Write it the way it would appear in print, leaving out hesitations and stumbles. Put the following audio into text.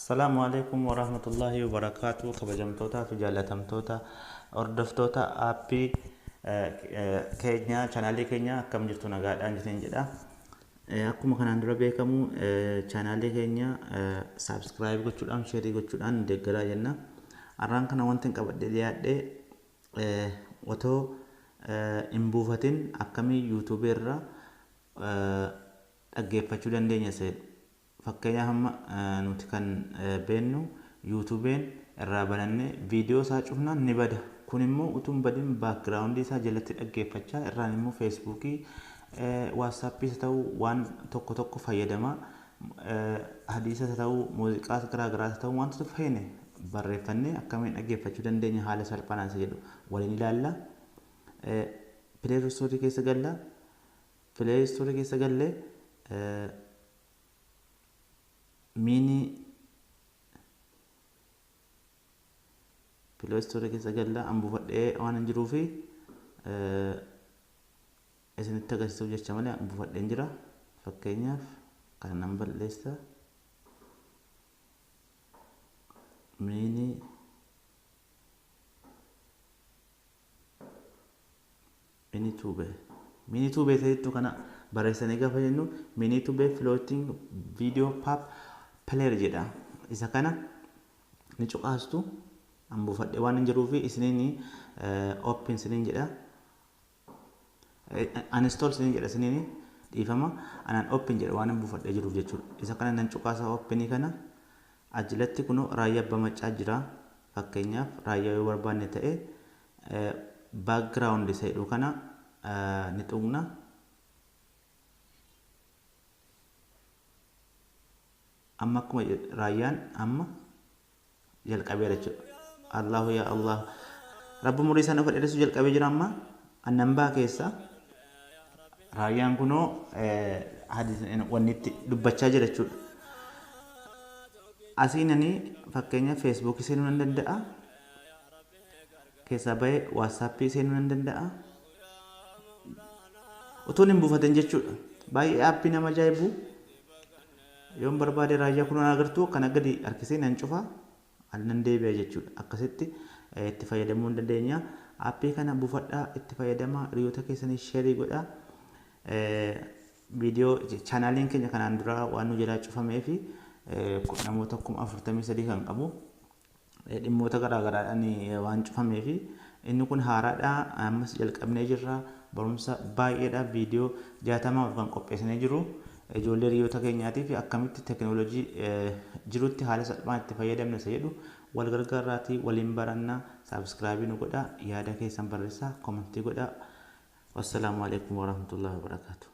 Assalaamu alaikum warahmatullahi wabarakaatu. Kabajamtootaa fi jaallatamtoota hordoftoota aappii keenya, chaanaalii keenya, akkam jirtu? Nagaadhaan jirtan jedha. Akkuma kanaan dura beekamu, chaanaalii keenya subscribe gochuudhaan, share gochuudhaan deeggaraa jenna. Har'aan kana wanti hin qabadhee dhiyaadhe, otoo hin buufatin akkamii yuutuubii irra dhaggeeffachuu dandeenya isa jedhu. Fakkeenyaaf, amma nuti kan beennu yuutuubeen irraa banannee viidiyoo isaa cufnaan ni bada. Kun immoo utuu hin badin background isaa jalatti dhaggeeffachaa, irraan immoo feesbuukii, waatsaappii isa ta'uu, waan tokko tokko fayyadamaa, hadiisa isa ta'uu, muuziqaas garaa garaas ta'uu, wantoota fayyine barreeffannee akkamiin dhaggeeffachuu dandeenya haala salphaan isa jedhu waliin ilaalla. Play Store keessa galla. Play Store keessa gallee Mini Play Store keessa galla. An buufadhee waan hin jiruufi isinitti agarsiisuuf jecha malee an buufadheen jira. Fakkeenyaaf, kana nan balleessa. Mini Tube. Mini Tube jettu kana barreessanii gaafa jennu, Mini Tube Floating Video Pop Player jedha. Isa kana ni cuqaastu. An buufadhee waan hin jiruufi isiniin open isiniin jedha. Uninstall isiniin jedha, isiniin dhiifama. Anaan open jedha waan hin buufadhee jiruuf jechuudha. Isa kana nan cuqaasa, openii kana. Ajilatti kunoo Raayyaa Abbaa Maccaa jira. Fakkeenyaaf, raayyaa yoo barbaanne ta'e, background isa jedhu kana ni tuqna. Amma akkuma raayyaan amma jalqabeera jechuudha. Allahu yaa Allah. Rabbi umurii isaa nuuf dheeressuu jalqabee jira amma. Annan baa keessa. Raayyaan kunoo wanni itti dubbachaa jira jechuudha. Asiin ani fakkeenya feesbuukii seenuu nan danda'a. Keessaa bahee waatsaappii seenuu nan danda'a. Utuun hin buufatin jechuudha. Baay'ee aappii nama ajaa'ibu. Yoon barbaade raayyaa kun agartuu akkana gadi harkisee nan cufa. Nan deebi'a jechuudha. Akkasitti itti fayyadamuu hin dandeenya. Aappii kana buufadhaa, itti fayyadamaa, hiriyoota keessanii share godhaa. Viidiyoo chaanaaliin keenya kanaan dura waan nu jalaa cufamee fi namoota 43,000 kan qabu dhimmoota garaa garaadhaan waan cufamee fi inni kun haaraadha. Ammas jalqabnee jirra. Barumsa baay'eedha. Viidiyoo 60 ol kan qopheessinee jiru. Ijoollee hiriyoota keenyaatii fi akkamitti teekinooloojii jirutti haala salphaan itti fayyadamna isa jedhu wal gargaarraatii waliin barannaa. Subscribe nu godhaa, yaada keessan barreessaa, comment godhaa. Wassalaamu alaikum warahmatullahi wabarakaatu.